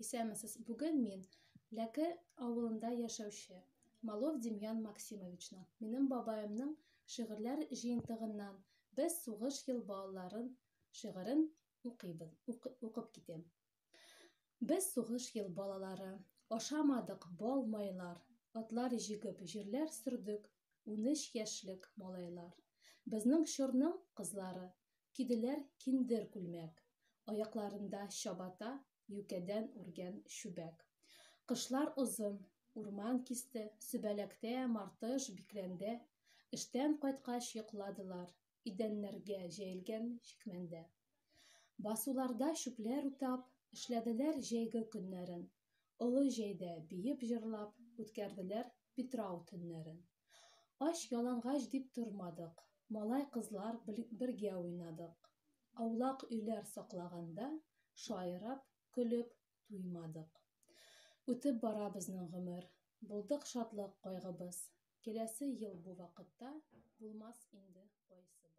Исәнмесез! Бүген мин Ләке авылында яшәүче Малов Демьян Максимовичның, минем бабаемның шигырьләр җыентыгыннан Без сугыш ел балаларын шигырен укыйбыз, укып китәм. Без сугыш ел балалары, Ашамадык бал-майлар, Атлар җигеп җирләр сөрдек, 13 яшьлек малайлар. Безнең чорның кызлары Киделәр киндер күлмәк, Аякларында чабата, Юкәдән үргән чүбәк. Кышлар озын, урман кисте, Сөбәләктә, Мартыш, Бикләндә. Эштән кайткач йокладылар, Идәннәргә җәелгән чикмәндә. Басуларда чүпләр утап, Эшләделәр җәйге көннәрен. Олы җәйдә биеп-җырлап, Үткәрделәр Питрау төннәрен. Ач-ялангач дип тормадык, Малай-кызлар бергә уйнадык. Аулак өйләр саклаганда, Шаярып, көлеп туймадык. Үтеп бара безнең гомер, Булдык шатлык, кайгыбыз. Киләсе ел бу вакытта Булмас инде кайсыбыз.